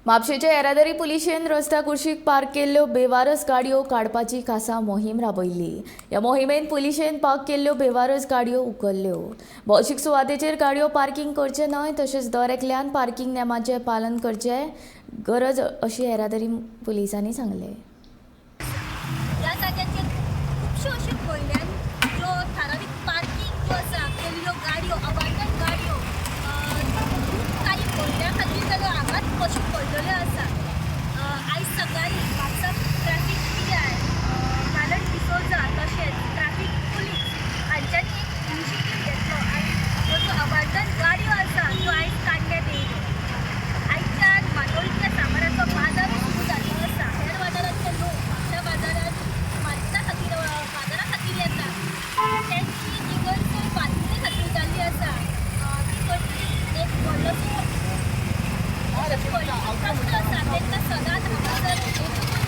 म्हापशेंचे येरादारी पुलिशेन रस्त्या कुशीक पार्क केल्ल्यो बेवारस गाडयो काडपाची खासा मोहीम राबयल्ली. ह्या मोहिमेन पुलिशेन पार्क केल्ल्यो बेवारस गाडयो उखल्ल्यो. भौशीक सुवातेचेर गाडयो पार्किंग करचे न्हय, तशेंच दर एकल्यान पार्किंग नेमाचें पालन करचें गरज अशी येरादारी पुलिसांनी सांगलें. ह्या जाग्याचेर खुबश्यो अश्यो म्हयन्यान ज्यो थारावीक पार्किंग ज्यो आसा केल्ल्यो गाडयो, अबांडन गाडयो खूब काही म्हयन्या खातीर जाल्यार हांगाच कश्यो पडलेल्यो आसा. आयज सकाळीं Mapusa traffic P I Balan D'Souza तशेंच ट्रॅफीक पुलीस हांच्यांनी एक इनिशिएटीव घेतलो आनी ह्यो ज्यो अबांडन गाडयो आसा त्यो आयज काडण्यात येयल्यो. आयच्यान माजोलच्या सामाराचो बाजारूय सुरू जाल्लो आसा. हेर वाठारांतले लोक म्हापशा बाजारात मार्केटा खातीर, बाजारा खातीर येतात. तेंची जी गैरसोय पार्किंगे खातीर जाल्ली आसा, ती खंय एक व्हडलोसो प्रश्न आसा. तांकां सदांच हांगासर एकूच